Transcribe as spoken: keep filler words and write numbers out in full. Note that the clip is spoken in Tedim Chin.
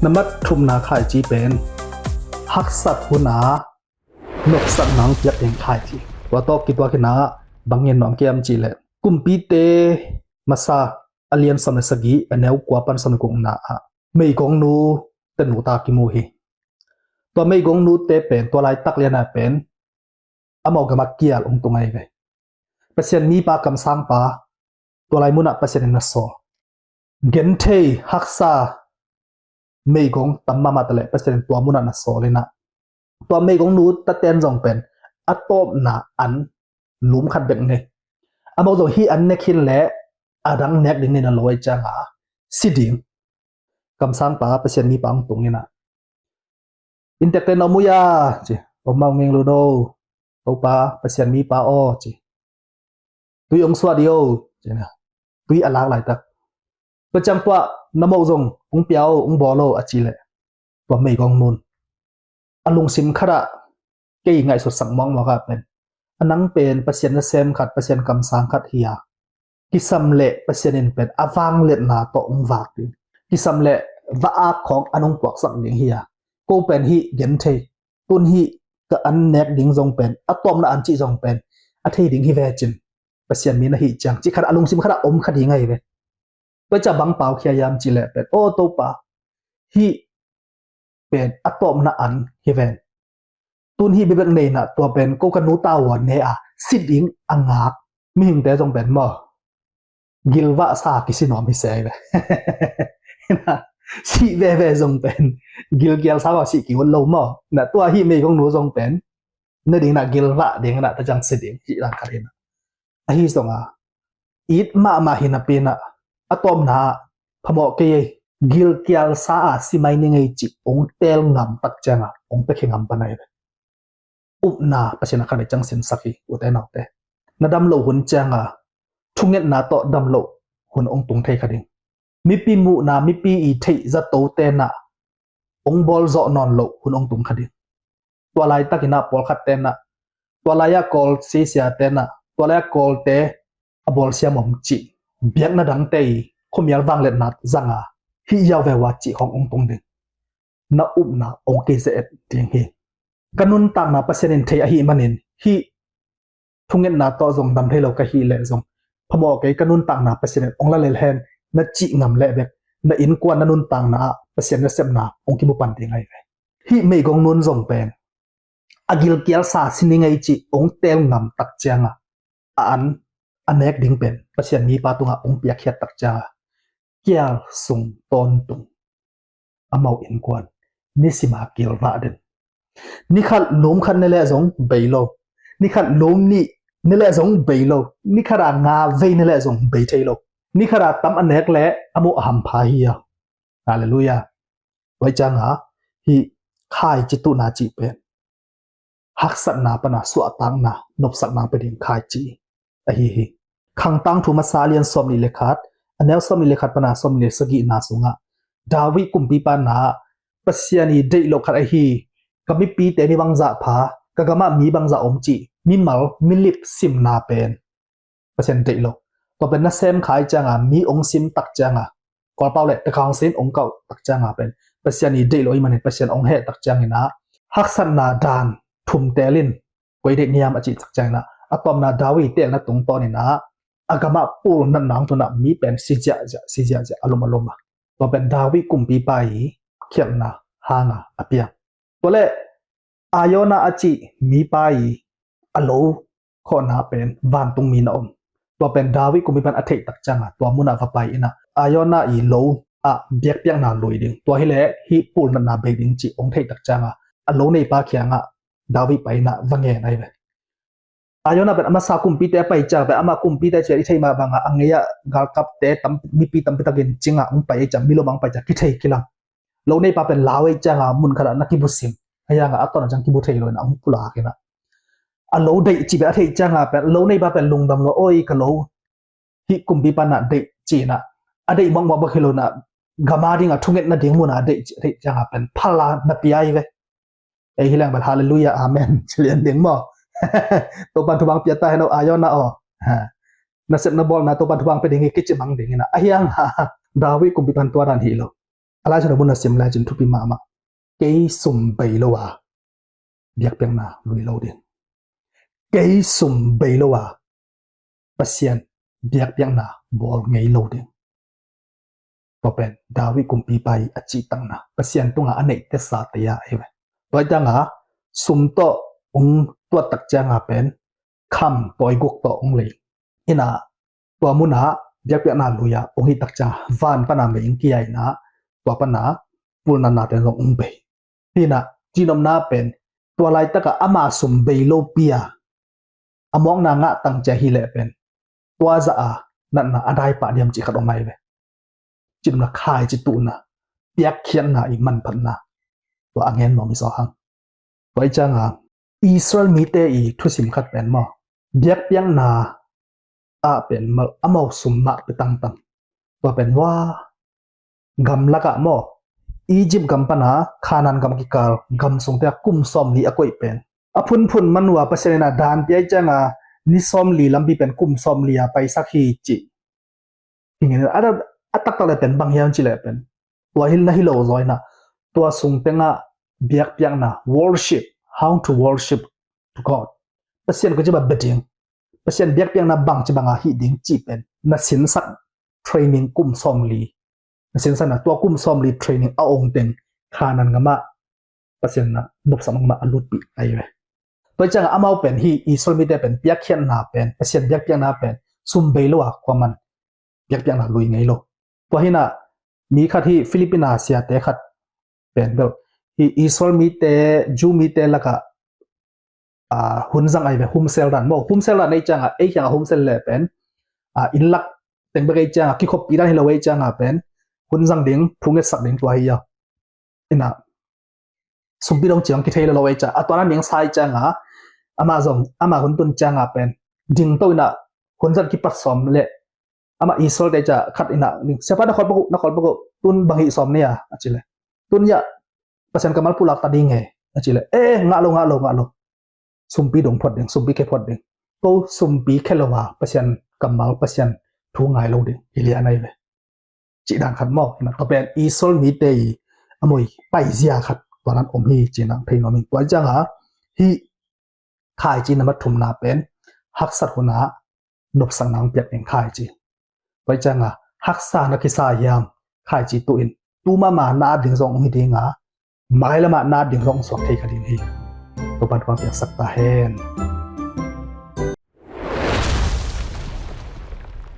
Na mat thumna khaici pen haksat hun a nopsakna hong piak ding khaici. Tua tawh kituak hi-in ah bang gen nuam ka hiam cih leh, Kumpite masa a lian sawm le sagih, a neu kua pan sawm le gukna ah meigongnu tanu ta kimu hi. Tua meigongnu te pen tua laitak lian ah pen amau gam ah kial hong tung ahi ve. Pasian mipa kamsangpa tua lai mun ah Pasian in na sawl. Genthei haksa meigong tam mahmah ta leh Pasian in tua mun ah na sawl in ah, tua meigongnu taten zong pen a tawpna an lum khat bek nei. Amau zong hih an ne khin leh a dang nek ding nei nawn lo ahih ciangin si ding. Kamsangpa Pasian mipa hong tung in ah, "Inntekte na om uh hia?" ci. "Om mah, ong ngeng lo no, Topa Pasian mipa aw," ci. "Tui ong suah dih o," ci-in ah tui a lak laitak, "Tua ciang tua na moh zong ong pia o, ong bawl o," a cih leh, tua meigongnu in a lungsim khat ah, kei ngaihsutsak muakmuak ah pen, "A nang pen Pasian nasem khat, Pasian kamsang khat hi a, kisam leh Pasian in pen a vangliatna tawh ong vak ding, kisam leh va-ak khawng an ong puaksak ding hi a, ko pen hih genthei, tun hih ka an nek ding zong pen, a tawpna an cih zong pen a thei ding hi ve cin, Pasian mi na hih ciang," cih khat a lungsim khat ah om kha ding ahi ve. Tua ciang bang pau khia hiam cih leh pen, "Aw Topa, hih pen a tawpna an hi ven. Tun hih bebek nei in ah tua pen ko ka nu ta uh a ne a, si ding a ngak." Mihingte zong pen maw, gilvahsa kisi nuam hi se ve. Sih veve zong pen gilkialsa vau sih ki-ut lo maw. Na tua hih meigongnu zong pen ne ding in ah gilvah ding in ah ta ciang si ding hi lang khat hi-in ah. Ahi zongin it mahmah hi napi-in ah, a tawpna ah phamawh kei ei, gilkialsa a si mai ning ei cih ong teel ngam tak ciangin ong piakhia ngam pan ahi ve. Upna Pasian a khat vei ciang sinsak hi, ute naute. Na dam loh hun ciangin thungetna tawh dam loh hun ong tung thei kha ding. Mipi muhna, mipi i theih zato ten ah ong bawl zawh nawn loh hun ong tung kha ding. Tua laitakin ah pawlkhat ten ah, tua lai-ah Kawl sisia ten ah, tua lai-ah Kawlte a bawlsiam om cih, biakna dangte i khuamial vangliatna zang a, hih ziau ve ua cih khawng ong tung ding. Na upna ong kizeh et ding hi. Ka nuntakna Pasian in thei ahih manin hih thungetna tawh zong dam thei lo ka hih leh zong phamawh kei, ka nuntakna Pasian in ong la lel hen na cih ngam leh bek, na innkuan, na nuntakna ah Pasian nasepna ong kimu pan ding ahi ve. Hih meigongnu in zong pen a gilkialsa si ning ei cih ong teel ngam tak ciangin a an a nek ding pen Pasian mipa tungah ong piakkhiat tak ciangin kial sung tawntung amau innkuan nisima kilvah den. Ni khat lum khat ne leh zong bei lo. Ni khat lum nih ne leh zong bei lo. Ni khat a nga vei ne leh zong bei thei lo. Ni khat a tam a nek leh a muh a hampha hi a. Halleluiah. Tua ciangin hih khaici tuhna cih pen haksatna pan a suahtakna, nopsakna pia ding khaici ahi hi. Khang Tangthu Masa a lian sawmnih le khat, a neu sawmnih le khat pan a sawmnih le sagihna sungah David kumpipa in ah, Pasian i deih loh khat ahi, ka mipite mi bangzah pha, ka gamah mi bangzah om cih mimal, milip simna pen Pasian deih lo. Tua pen nasem kha ahih ciangin, mi ong sim tak ciangin, Kawlpau leh takang sin ong kauh tak ciangin pen Pasian i deih lo ahih manin Pasian ong heh tak ciangin ah, haksatna dan thum teel in koi deih hiam a cih tak ciangin ah, a tawpna David teelna tungtawnin ah a gamah pulnatna hong tun ah mi pen si ziahziah, si ziahziah, a lum a lum a. Tua pen David kumpipa i khialhna hangin a piang. Tua leh Iona a cih mipa i a lo khawhna pen vantung mi na om. Tua pen David kumpipa in a theih tak ciangin tua munah va pai in ah, Iona i lo ah biakpiakna lui ding, tua hi leh hih pulnatna bei ding cih ong theih tak ciangin a lo neipa kiangah David pai in ah va ngen ahi ve. Iona pen a masa kumpite a pai ciang pen, amah kumpite ci-a i theih mah bangin a ngei ah galkapte tam, mipi tampi takin cingin ong pai ahih ciang, milom ah ong pai ciang kithei kilang. Lo neipa pen lau ahih ciangin mun khat ah na kibusim. Ahi hangin a ton ah ciang kibu thei lo in ah ong pulak in ah, a lo deih cih pen a theih ciangin pen lo neipa pen lungdam lo, "Oi, ka lo hih kumpipa in ah deih," ci in ah, a deih muakmuak bek hi lo in ah, gam a dingin thungetna ding mun ah deih cih a theih ciangin pen phal a na pia hi ve. Ei hi leng bel halleluiah, amen ci lian ding maw. Topa'n thupha pia ta hen aw, Iona aw. Ha. Nasepna bawlna Topa'n thupha pia ding hi kici mang ding in ah. Ahi hangin David kumpipa in tua dan hi lo. A lai cun a mun a sim lai cun thupi mahmah. Kei sum bei lo a biakpiakna lui lo ding. Kei sum bei lo a Pasian biakpiakna bawl ngei lo ding. Tua pen David kumpipa i a cihtakna, Pasian tungah a neih tesa te a ei ve. Tua i tanga sum tawh ung tuat tak cianga pen kham tawi guk tawh ung lei. Ina tua munah biakpiakna lui a ung hi tak cianga van pana mei ing kia ina tua pana pulnatna te zong ung bei. Hina cinomna pen tua laitakah ama sum bei lo pia a mawkna ngah tang cia hi leh pen tua zah a natna a dai pah diam cih khat om ai ve. Cimna khai ci tuhna piakkhiatna i manphatna tua a ngen nuam i zaw hang. Tua i cianga Israel mite i thusim khat pen maw biakpiakna ah pen mal amau sum mah pe tangtang. Tua pen hua gamlakah maw Egypt gam pana Canaan gam kikal gam sungte a kum sawmli a koih pen a phunphun manua Pasian ina dan piai cianga ni sawmli lampi pen kum sawmli a paisak hi cih. Hingin a taktak le pen bang hiam ci le pen tua hin na hi lo zaw ina tua sung tengah biakpiakna worship, how to worship to God. Pasian ko ci ba beding Pasian biakpiakna bang ci banga hi ding ci pen na sinsak training kum sawmli na sinsakna tua kum sawmli training a ong teng Canaan gamah Pasian na nopsakna gamah a lutpih ai ve. Tua cianga amau pen hi Israel mite pen piakkhiatna pen Pasian biakpiakna pen sum bei lo a kuaman biakpiakna lui ngei lo. Tua hina mi khat hi Filipina siate khat pen bel hi Israel mite Jew mite lakah hun zang ai ve humsel dan maw humsel dan ei cianga ei cianga humsel le pen inn lak teng bek ei cianga kikhoppi dan hi lo ei cianga pen hun zang ding phungetsak ding tua hi a ina sumpi dong ciang kithei lo lo ei cianga a tuana ning sai cianga ama zong ama hun tun cianga pen ding to ina hun zan kipat sawm le ama Israel te ca khat ina ding siapa na khol paku na khol paku tun bang hi sawm nia a ci le tun ya Pasian kammal pulak ta ding he a ci le eh ngah lo ngah lo ngah lo sumpi dong phot ding sumpi khe phot ding ko sumpi khe lo a Pasian kammal Pasian thu ngai lo ding hi lian ai ve. Cih dan khat maw ina tua pen Israel mite i a mui paizia khat tua nan om hi cih nang thei nuam ing tua cianga hi khaici na mathumna pen haksat huna nopsakna ang piak ding khaici. Pai cianga haksa na kisa hiam khaici tu in tu mama na at ding zong hi dinga mailamah na at ding zong suak thei kha ding hi. Topan kong piaksak ta hen.